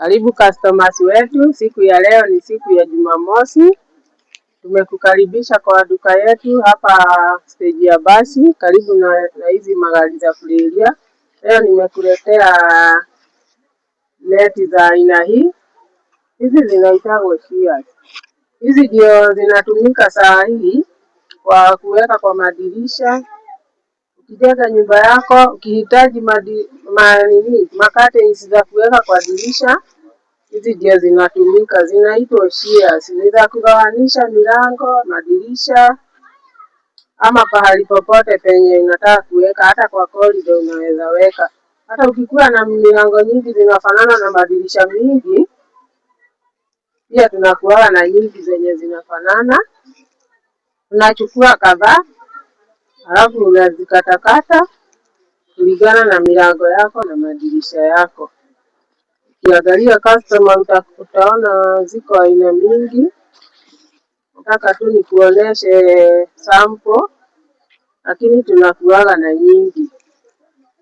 Karibu customers wetu, siku ya leo ni siku ya Jumamosi. Tumekukaribisha kwa duka yetu hapa stage ya basi karibu na hizi magari za kulilia. Leo nimekuletea neti za aina hii. Hizi zinaitwa shears. Hizi ndio zinatumika saa hii kwa kuweka kwa madirisha. Ukijenga nyumba yako, ukihitaji nini, macurtains za kuweka kwa dirisha, hizi ndio zinatumika, zinaitwa shears. Ni za kugawanisha milango, madirisha ama pahali popote penye unataka kuweka, hata kwa corridor unaweza weka. Hata ukikuwa na milango nyingi zinafanana na madirisha mingi, pia tunakuwa na nyingi zenye zinafanana. Unachukua kadhaa, alafu unazikatakata kulingana na milango yako na madirisha yako. Ukiangalia customer, utaona ziko aina mingi. Nataka tu nikuoneshe sample, lakini tunakuaga na nyingi.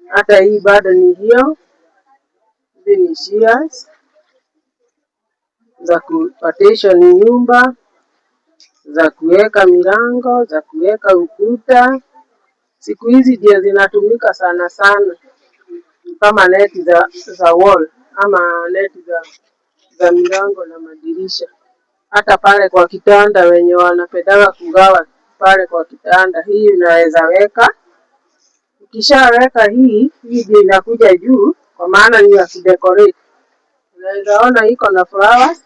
Hata hii bado ni hiyo. Hizi ni shears za kupartition nyumba, za kuweka milango, za kuweka ukuta. Siku hizi ndio zinatumika sana sana kama neti za wall ama neti za milango na madirisha. Hata pale kwa kitanda wenye wanapendaga kugawa pale kwa kitanda, hii unaweza weka. Ukishaweka hii, hii ndio inakuja juu, kwa maana ni ya kudecorate. Unaweza ona iko na flowers,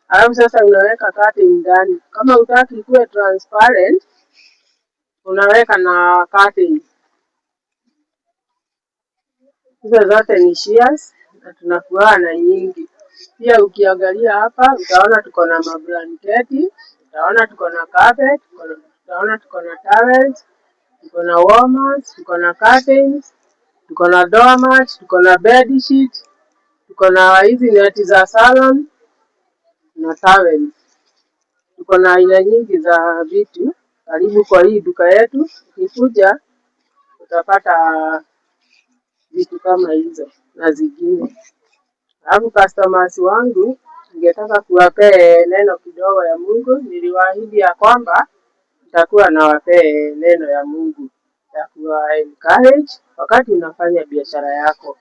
alafu sasa unaweka curtain ndani. Kama hutaki ikuwe transparent, unaweka na curtain. Hizo zote ni shears na tunakuwa na nyingi. Pia ukiangalia hapa utaona tuko na mablanketi, utaona tuko na carpet, utaona tuko na towels, tuko na warmers, tuko na curtains, tuko na doormat, tuko na bed sheet, tuko na hizi neti za salon na towels. Tuko na aina nyingi za vitu. Karibu kwa hii duka yetu, ukikuja utapata vitu kama hizo na zingine. Alafu customers wangu, ningetaka kuwapee neno kidogo ya Mungu. Niliwaahidi ya kwamba nitakuwa nawapee neno ya Mungu ya kuwa encourage wakati unafanya biashara yako.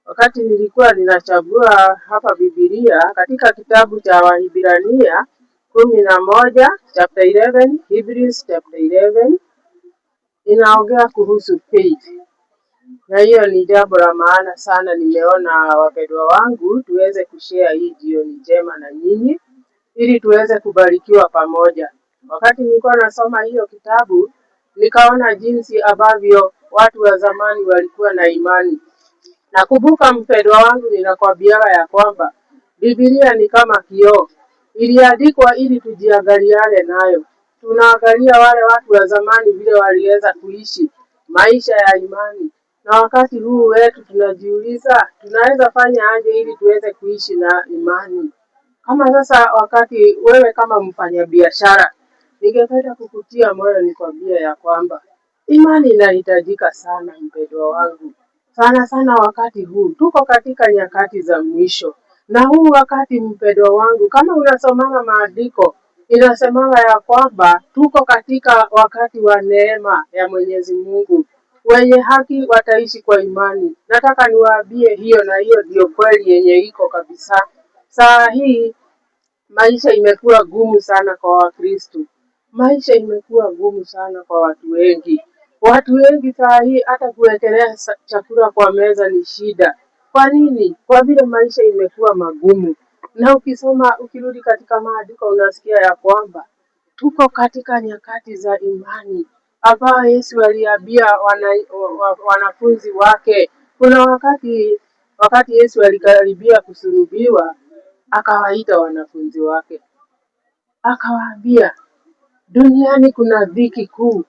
Wakati nilikuwa ninachagua hapa Biblia katika kitabu cha Wahibrania 11, chapter 11, Hebrews chapter 11 inaongea kuhusu faith, na hiyo ni jambo la maana sana. Nimeona wapendwa wangu, tuweze kushare hii jioni njema na nyinyi ili tuweze kubarikiwa pamoja. Wakati nilikuwa nasoma hiyo kitabu, nikaona jinsi ambavyo watu wa zamani walikuwa na imani. Nakumbuka mpendwa wangu, ninakwambiaga ya kwamba Biblia ni kama kioo, iliandikwa ili tujiangaliane nayo. Tunaangalia wale watu wa zamani vile waliweza kuishi maisha ya imani, na wakati huu wetu tunajiuliza tunaweza fanya aje ili tuweze kuishi na imani. Kama sasa wakati wewe kama mfanyabiashara, ningependa kukutia moyo nikwambie ya kwamba imani inahitajika sana, mpendwa wangu, sana sana wakati huu tuko katika nyakati za mwisho, na huu wakati mpendwa wangu, kama unasomanga maandiko inasemanga ya kwamba tuko katika wakati wa neema ya Mwenyezi Mungu, wenye haki wataishi kwa imani. Nataka niwaambie hiyo, na hiyo ndio kweli yenye iko kabisa. Saa hii maisha imekuwa gumu sana kwa Wakristo, maisha imekuwa gumu sana kwa watu wengi. Watu wengi saa hii hata kuwekelea chakula kwa meza ni shida. Kwa nini? Kwa vile maisha imekuwa magumu. Na ukisoma ukirudi katika maandiko unasikia ya kwamba tuko katika nyakati za imani ambayo Yesu aliambia wanafunzi wake. Kuna wakati Yesu alikaribia kusulubiwa, akawaita wanafunzi wake akawaambia, duniani kuna dhiki kuu,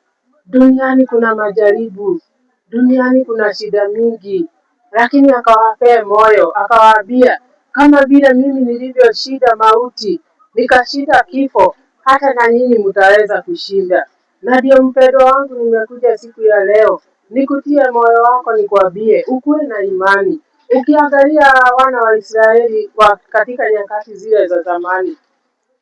duniani kuna majaribu, duniani kuna shida mingi, lakini akawapea moyo, akawaambia kama vile mimi nilivyoshinda mauti nikashinda kifo, hata na nyinyi mtaweza kushinda. Na ndio mpendwa wangu, nimekuja siku ya leo nikutie moyo wako, nikwambie ukuwe na imani. Ukiangalia wana wa Israeli kwa katika nyakati zile za zamani,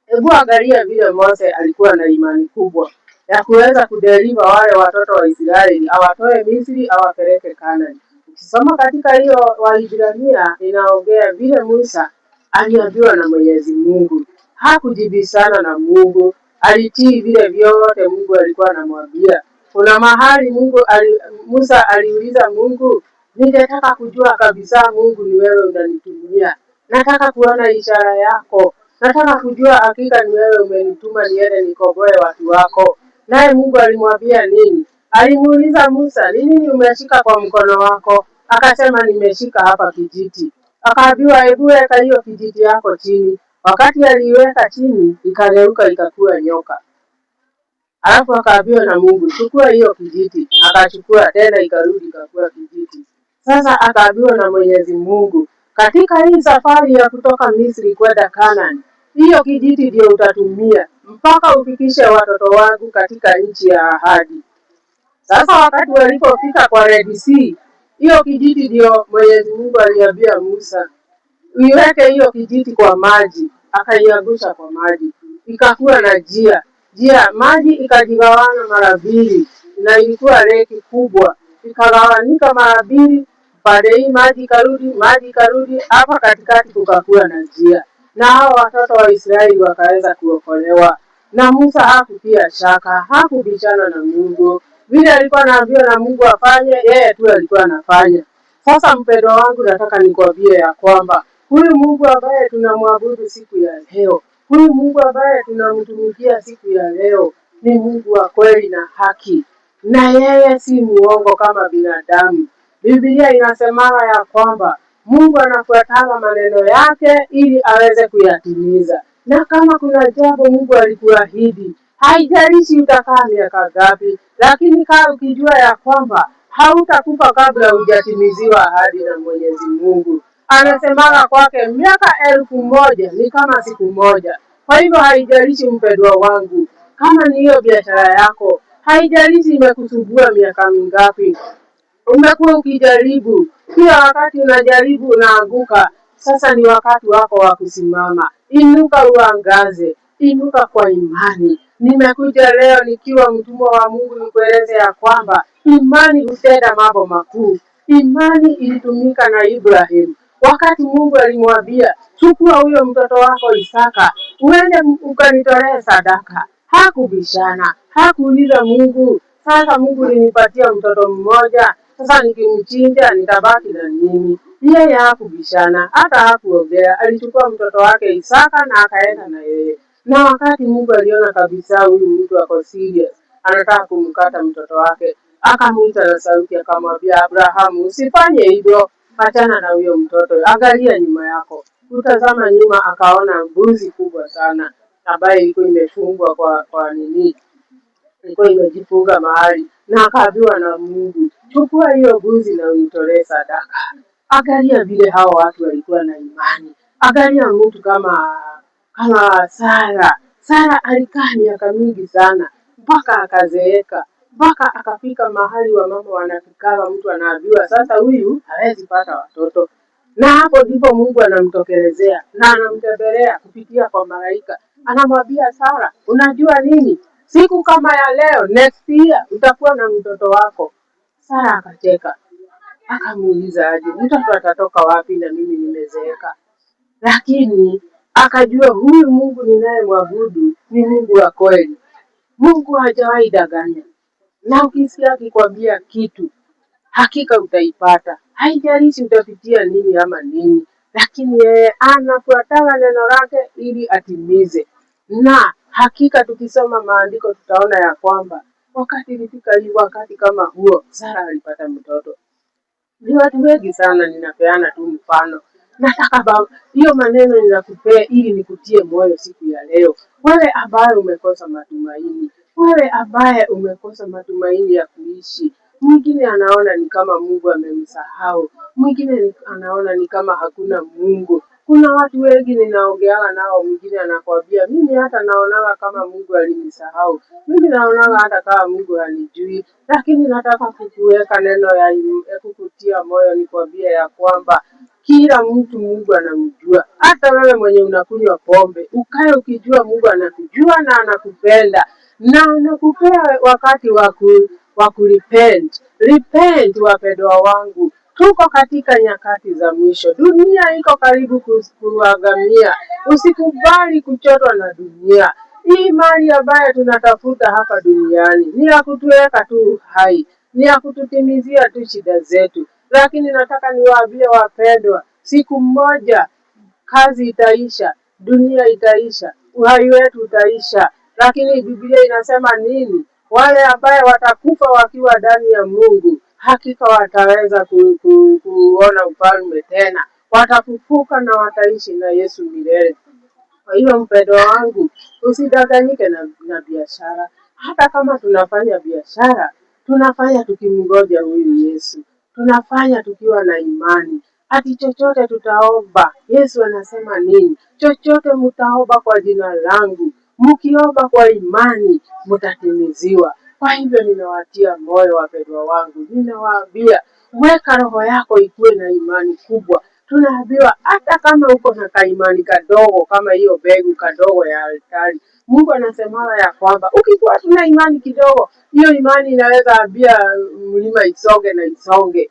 hebu angalia vile Mose alikuwa na imani kubwa ya kuweza kudeliver wale watoto wa Israeli, awatoe Misri awapeleke Kanani. Ukisoma katika hiyo Waibrania inaongea vile Musa aliambiwa na Mwenyezi Mungu, hakujibisana na Mungu, alitii vile vyote Mungu alikuwa anamwambia. Kuna mahali Musa aliuliza Mungu, ningetaka kujua kabisa Mungu ni wewe unanitumia, nataka kuona ishara yako, nataka kujua hakika ni wewe umenituma niende nikomboe watu wako. Naye Mungu alimwambia nini? Alimuuliza Musa, ni nini umeshika kwa mkono wako? Akasema, nimeshika hapa kijiti. Akaambiwa, hebu weka hiyo kijiti yako chini. Wakati aliiweka chini, ikageuka ikakuwa nyoka. Alafu akaambiwa na Mungu, chukua hiyo kijiti. Akachukua tena, ikarudi ikakuwa kijiti. Sasa akaambiwa na Mwenyezi Mungu, katika hii safari ya kutoka Misri kwenda Kanani, hiyo kijiti ndio utatumia mpaka ufikishe watoto wangu katika nchi ya ahadi. Sasa wakati walipofika kwa Red Sea, hiyo kijiti ndio Mwenyezi Mungu aliambia Musa, uiweke hiyo kijiti kwa maji. Akaiangusha kwa maji, ikakuwa na njia njia, maji ikajigawana mara mbili, na ilikuwa leki kubwa, ikagawanika mara mbili. Pande hii maji ikarudi, maji ikarudi, hapa katikati kukakuwa na njia, na hao watoto wa Israeli wakaweza kuokolewa. Na Musa hakutia shaka, hakubishana na Mungu. Vile alikuwa anaambiwa na Mungu afanye, yeye tu alikuwa anafanya. Sasa mpendwa wangu, nataka nikwambie ya kwamba huyu Mungu ambaye tunamwabudu siku ya leo, huyu Mungu ambaye tunamtumikia siku ya leo ni Mungu wa kweli na haki, na yeye si muongo kama binadamu. Biblia inasemanga ya kwamba Mungu anafuatana maneno yake ili aweze kuyatimiza, na kama kuna jambo Mungu alikuahidi, haijalishi utakaa miaka ngapi, lakini kaa ukijua ya kwamba hautakufa kabla hujatimiziwa ahadi na Mwenyezi Mungu. Anasemaga kwake miaka 1000 ni kama siku moja. Kwa hivyo haijalishi mpendwa wangu, kama ni hiyo biashara yako, haijalishi imekusumbua miaka mingapi, umekuwa ukijaribu kila wakati, unajaribu unaanguka. Sasa ni wakati wako wa kusimama. Inuka uangaze, inuka kwa imani. Nimekuja leo nikiwa mtumwa wa Mungu nikueleze ya kwamba imani hutenda mambo makuu. Imani ilitumika na Ibrahim wakati Mungu alimwambia, chukua huyo mtoto wako Isaka uende ukanitolee sadaka. Hakubishana, hakuuliza Mungu, sasa Mungu ulinipatia mtoto mmoja, sasa nikimchinja nitabaki na nini? Yeye hakubishana, hata hakuongea. Alichukua mtoto wake Isaka na akaenda na yeye. Na wakati Mungu aliona kabisa huyu mtu ako serious, anataka kumkata mtoto wake, akamuita na sauti akamwambia, Abrahamu, usifanye hivyo, achana na huyo mtoto, angalia nyuma yako. Kutazama nyuma, akaona mbuzi kubwa sana ambayo ilikuwa imefungwa kwa nini, ilikuwa imejifunga mahali, na akaambiwa na Mungu, chukua hiyo mbuzi na uitolee sadaka. Angalia vile hao watu walikuwa na imani. Angalia mtu kama Sara. Sara alikaa miaka mingi sana mpaka akazeeka, mpaka akafika mahali wamama wanafikanga, mtu anaambiwa sasa huyu hawezi pata watoto. Na hapo ndipo Mungu anamtokelezea na anamtembelea kupitia kwa malaika, anamwambia Sara, unajua nini? Siku kama ya leo next year utakuwa na mtoto wako. Sara akacheka, akamuuliza aje, mtoto atatoka wapi na mimi nimezeeka? Lakini akajua huyu Mungu ninayemwabudu ni Mungu wa kweli. Mungu hajawahi danganya, na ukisikia akikwambia kitu hakika utaipata. Haijalishi utapitia nini ama nini, lakini yeye anafuatana neno lake ili atimize. Na hakika tukisoma maandiko tutaona ya kwamba wakati ilifika hii wakati kama huo, Sara alipata mtoto. Ni watu wengi sana, ninapeana tu mfano. Nataka hiyo maneno ninakupea ili nikutie moyo siku ya leo, wewe ambaye umekosa matumaini, wewe ambaye umekosa matumaini ya kuishi. Mwingine anaona ni kama Mungu amemsahau, mwingine anaona ni kama hakuna Mungu. Kuna watu wengi ninaongeaga nao, mwingine anakwambia mimi hata naonaga kama Mungu alinisahau, mimi naonaga hata kama Mungu hanijui, lakini nataka kukuweka neno ya kukutia moyo, nikwambie ya kwamba kila mtu Mungu anamjua. Hata wewe mwenye unakunywa pombe, ukae ukijua Mungu anakujua na anakupenda na anakupea wakati wa kurepent. Repent, wapendwa wangu, tuko katika nyakati za mwisho. Dunia iko karibu kuangamia. Usikubali kuchotwa na dunia. Hii mali ambayo tunatafuta hapa duniani ni ya kutuweka tu hai, ni ya kututimizia tu shida zetu, lakini nataka niwaambie wapendwa, siku moja kazi itaisha, dunia itaisha, uhai wetu utaisha. Lakini Biblia inasema nini? Wale ambaye watakufa wakiwa ndani ya Mungu hakika wataweza kuona ufalme tena, watafufuka na wataishi na Yesu milele. Kwa hiyo mpendwa wangu, usidanganyike na biashara. Hata kama tunafanya biashara, tunafanya tukimngoja huyu Yesu, tunafanya tukiwa na imani ati chochote tutaomba. Yesu anasema nini? Chochote mtaomba kwa jina langu, mkiomba kwa imani mtatimiziwa. Kwa hivyo ninawatia moyo wapendwa wangu, ninawaambia weka roho yako ikuwe na imani kubwa. Tunaambiwa hata kama uko na kaimani kadogo kama hiyo mbegu kadogo ya altari, Mungu anasema ya kwamba ukikuwa tuna imani kidogo, hiyo imani inaweza ambia mlima isonge na isonge.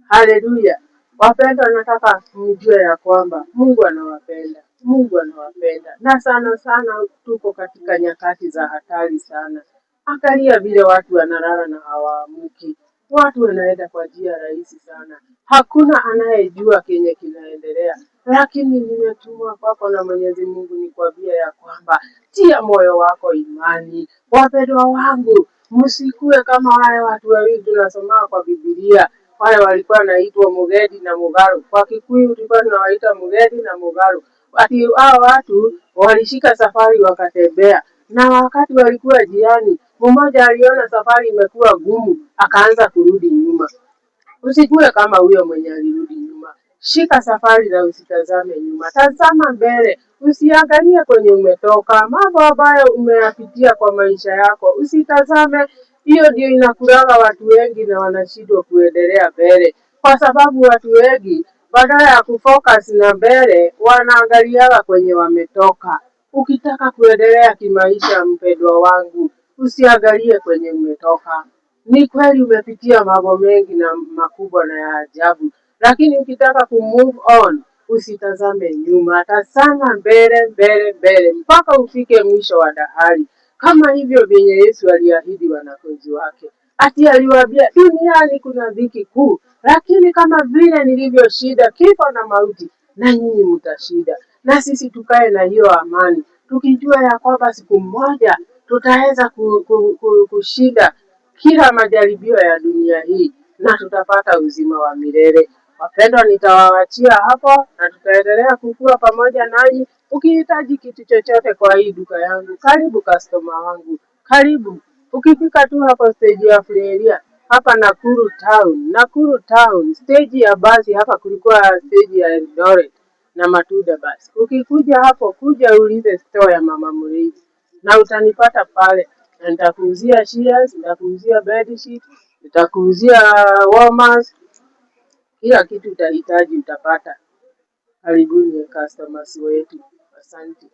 Haleluya! Wapendwa, nataka mjue ya kwamba Mungu anawapenda, Mungu anawapenda na sana sana. Tuko katika nyakati za hatari sana. Angalia vile watu wanalala na hawaamuki, watu wanaenda kwa njia rahisi sana, hakuna anayejua kenye kinaendelea. Lakini nimetumwa kwako na Mwenyezi Mungu nikwambia ya kwamba tia moyo wako imani. Wapendwa wangu, msikue kama wale watu wawili tunasoma kwa Biblia wale walikuwa wanaitwa Mugedi na Mugaru. Kwa Kikuyu tulikuwa tunawaita Mugedi na Mugaru. Ati hao watu walishika safari wakatembea, na wakati walikuwa njiani, mmoja aliona safari imekuwa gumu, akaanza kurudi nyuma. Usikuwe kama huyo mwenye alirudi nyuma. Shika safari na usitazame nyuma, tazama mbele, usiangalie kwenye umetoka, mambo ambayo umeyapitia kwa maisha yako usitazame. Hiyo ndio inakulaga watu wengi na wanashindwa kuendelea mbele, kwa sababu watu wengi badala ya kufocus na mbele wanaangaliaga kwenye wametoka. Ukitaka kuendelea kimaisha, mpendwa wangu, usiangalie kwenye umetoka. Ni kweli umepitia mambo mengi na makubwa na ya ajabu, lakini ukitaka ku move on usitazame nyuma, tazama mbele mbele mbele mpaka ufike mwisho wa dahari, kama hivyo vyenye Yesu aliahidi wanafunzi wake. Ati aliwaambia duniani kuna dhiki kuu, lakini kama vile nilivyoshinda kifo na mauti, na nyinyi mtashinda. Na sisi tukae na hiyo amani, tukijua ya kwamba siku moja tutaweza kushinda kila majaribio ya dunia hii na tutapata uzima wa milele. Wapendwa, nitawaachia hapo na tutaendelea kukua pamoja nanyi. Ukihitaji kitu chochote kwa hii duka yangu, karibu customer wangu, karibu. Ukifika tu hapo stage ya Fleria hapa Nakuru Town, Nakuru Town, stage ya basi hapa kulikuwa stage ya Eldoret na Matunda basi. Ukikuja hapo, kuja uulize store ya Mama Muriithi na utanipata pale, na nitakuuzia shears, nitakuuzia bedsheet, nitakuuzia warmers, kila kitu utahitaji utapata. Karibuni customers wetu, asante.